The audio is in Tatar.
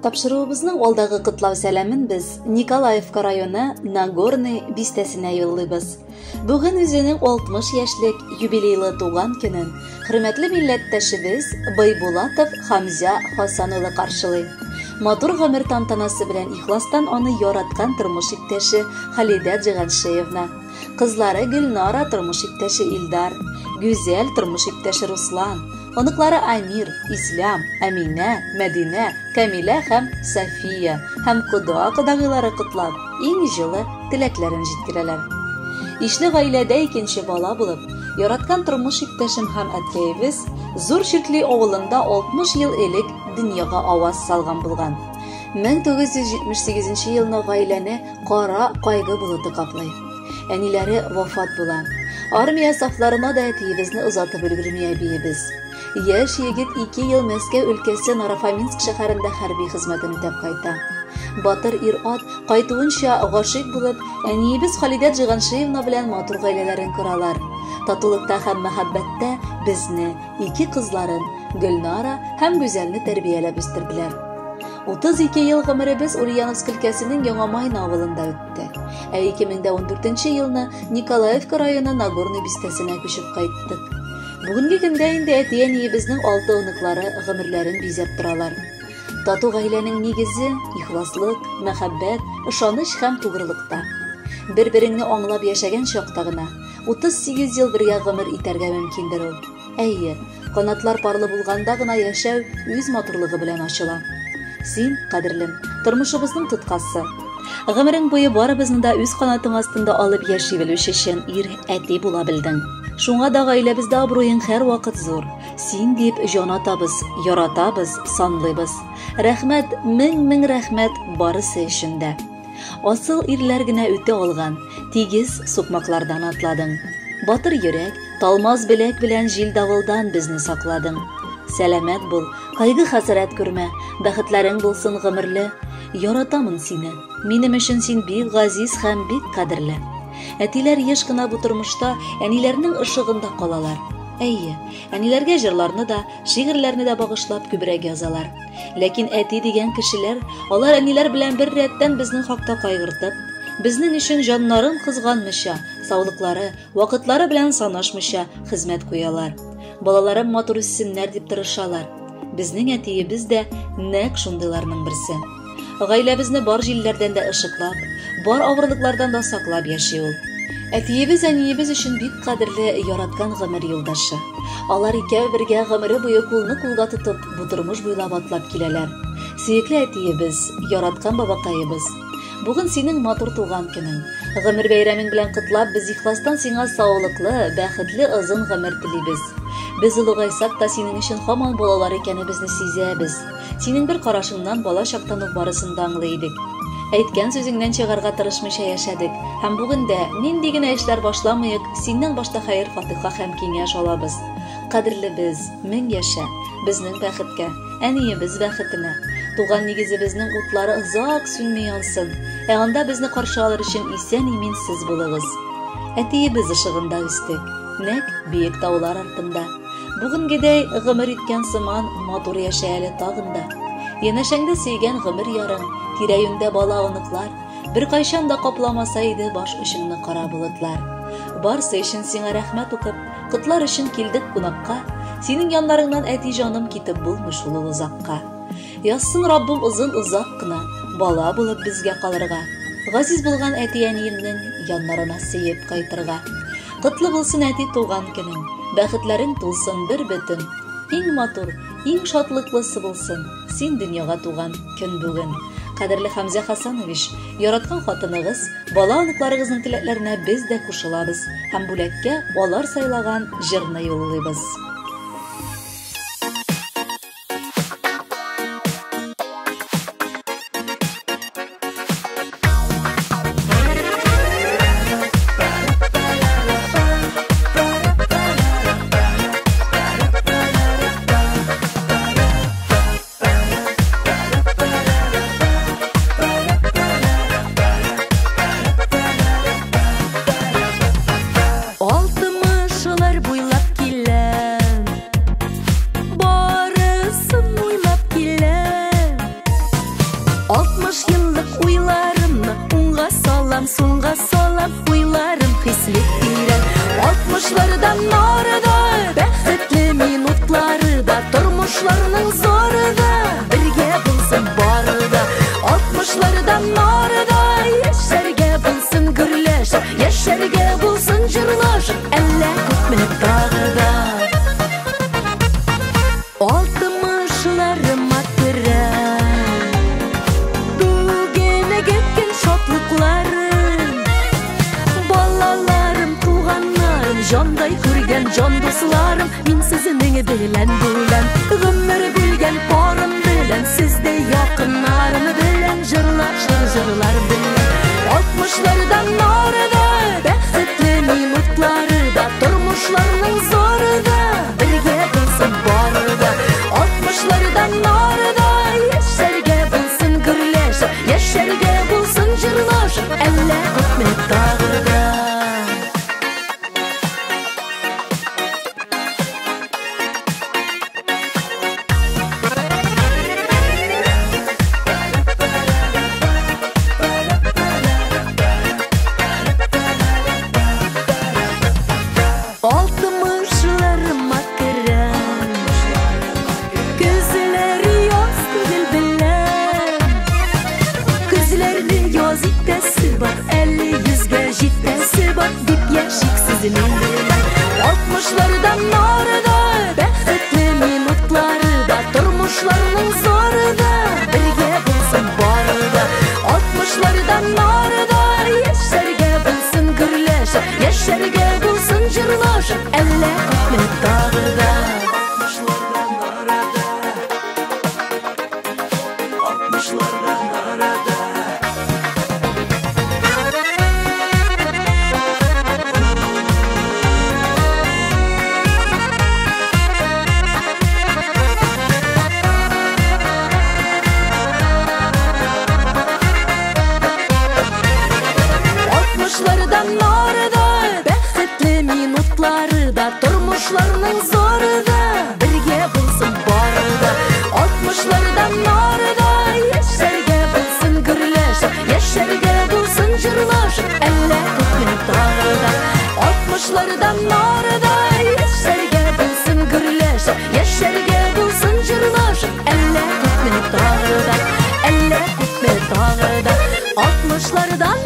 Тапшыруыбызның алдагы котлау сәламен без Николаевка районы Нагорный бистәсенә юллыйбыз. Бүген үзенең 60 яшьлек юбилейлы туган көнен хөрмәтле милләттәшебез Байбулатов Хамзя Хасан улы каршылый. Матур гомер тантанасы белән ихластан аны яраткан тормыш иптәше Халидә Джиганшеевна, кызлары Гөлнара, тормыш иптәше Илдар, Гүзәл, тормыш иптәше Руслан, оныклары Амир, Ислям, Әминә, Мәдинә, Камилә һәм София һәм кода-кодагыйлары котлап, иң җылы теләкләрен җиткерәләр. Ишле гаиләдә икенче бала булып, яраткан тормыш иптәшем һәм әткәебез Зур Чиркли авылында 60 ел элек дөньяга аваз салган булган. 1978 елны гаиләне кара кайгы болыты каплый. Әниләре вафат була. Армия сафларына да әтиебезне озатып өлгерми әбиебез. Яшь егет 2 ел Мәскәү өлкәсе Нарофоминск шәһәрендә хәрби хезмәтен үтәп кайта. Батыр ир-ат кайтуынча гашыйк булып, әниебез Халидә Джиганшиевна белән матур гаиләләрен коралар. Татулыкта һәм мәхәббәттә безне, ике кызларын, Гөлнара һәм Гүзәлне тәрбияләп үстерделәр. 32 ел гомеребез Ульяновск өлкәсенең Яңа Майна авылында үтте. Ә 2014 елны Николаевка районы Нагорный бистәсенә күчеп кайттык. Бүгенге көндә инде әти-әниебезнең алты оныклары гомерләрен бизәп торалар. Тату гаиләнең нигезе ихласлык, мәхәббәт, ышаныч һәм тугрылыкта. Бер-береңне аңлап яшәгән чакта гына 38 ел бергә гомер итәргә мөмкиндер ул. Әйе, канатлар парлы булганда гына яшәү үз матурлыгы белән ачыла. Син, кадерлем, тормышыбызның тоткасы. Гомерең буе барыбызны да үз канатың астында алып яши белүче чын ир, әти була белдең. Шуңа да гаиләбездә абруең һәрвакыт зур. Син дип җан атабыз, яратабыз, санлыйбыз. Рәхмәт, мең-мең рәхмәт барысы өчен дә. Асыл ирләр генә үтә алган тигез сукмаклардан атладың. Батыр йөрәк, талмас беләк белән җил-давылдан безне сакладың. Сәламәт бул, кайгы-хәсрәт күрмә, бәхетләрең булсын гомерле. Яратамын сине. Минем өчен син бик газиз һәм бик кадерле. Әтиләр еш кына бу тормышта әниләрнең ышыгында калалар. Әйе, әниләргә җырларны да, шигырьләрне дә багышлап күбрәк язалар. Ләкин әти дигән кешеләр, алар әниләр белән бер рәттән безнең хакта кайгыртып, безнең өчен җаннарын кызганмыйча, саулыклары, вакытлары белән санашмыйча хезмәт куялар. Балаларым матур үссеннәр дип тырышалар. Безнең әтиебез дә нәкъ шундыйларның берсе. Гаиләбезне бар җилләрдән дә ышыклап, бар авырлыклардан да саклап яши ул. Әтиебез әниебез өчен бик кадерле, яраткан гомер юлдашы. Алар икәү бергә гомере буе кулны кулга тотып, бу тормыш буйлап атлап киләләр. Сөекле әтиебез, яраткан бабакаебыз. Бүген синең матур туган көнең. Гомер бәйрәмең белән котлап, без ихластан сиңа саулыклы, бәхетле озын гомер телибез. Без олыгайсак та синең өчен һаман балалар икәнебезне сизәбез. Синең бер карашыңнан бала чактан ук барысын да аңлый идек. Әйткән сүзеңнән чыгарга тырышмыйча яшәдек. Һәм бүген дә, нинди генә эшләр башламыйк, синнән башта хәер-фатыйха һәм киңәш алабыз. Кадерлебез, мең яшә, безнең бәхеткә, әниебез бәхетенә. Туган нигезебезнең утлары озак сүнми янсын, ә анда безне каршы алыр өчен исән-имин сез булыгыз. Әтиебез ышыгында үстек, нәкъ биек таулар артында. Бүгенгедәй гомер иткән сыман матур яшә әле тагын да. Янәшәңдә сөйгән гомер ярың, тирә-юньдә бала-оныклар, беркайчан да капламаса иде баш очыңны кара болытлар. Барсы өчен сиңа рәхмәт укып, котлар өчен килдек кунакка, синең яннарыңнан әти җаным китеп булмый шул ул озакка. Язсын Раббым озын-озак кына, бала булып безгә калырга, газиз булган әти-әниемнең яннарына сөеп кайтырга. Котлы булсын әти туган көнең, бәхетләрең тулсын бер бөтен. Иң матур, иң шатлыклысы булсын, син дөньяга туган көн бүген. Кадерле Хәмзә Хасанович, яраткан хатыныгыз, бала-оныкларыгызның теләкләренә без дә кушылабыз һәм бүләккә алар сайлаган җырны юллыйбыз. Алтымышылар буйлап килә. Алтмышлардан ары да, бәхетле минутлары да, тормышларның зары да, бергә булсын бары да. Алтмышлардан ары да, яшәргә булсын гөрләшеп, яшәргә булсын җырлашып, әллә күпме тагы да. Алтмышларыма керәм, бүгенге көн шатлыкларым, балаларым, туганнарым, җандай күргән җан дусларым, мин сезнең белән бүләм, гомер бүлгән парым белән, сездәй якыннарым белән, җырлашыр җырлар белән. Алтмышлардан ары да, бәхетле минутлары да, тормышларның зары да, бергә булсын бары да. Алтмышлардан ары да, яшәргә булсын гөрләшеп, яшәргә булсын җырлашып, әллә күпме тагы да. Алтмышларыма керәм, көзләр яз түгел беләм, көзләрне яз итәсе бар, әле йөзгә җитәсе бар, дип яшик сезнең белән. Алтмышлардан ары да, бәхетле минутлары да, тормышларның зары да, бергә булсын бары да. Алтмышлардан ары да, яшәргә булсын гөрләшеп, яшәргә булсын җырлашып, әллә күпме тагы да. Алтмышлардан ары да, алтмышлардан ары да. Алтмышлардан ары да, бәхетле минутлары да, тормышларның зары да, бергә булсын бары да. Алтмышлардан ары да, яшәргә булсын гөрләшеп, яшәргә булсын җырлашып, әллә күпме тагы да. Алтмышлардан ары да, яшәргә булсын гөрләшеп, яшәргә булсын җырлашып, әллә күпме тагы да, әллә күпме тагы да. Алтмышлардан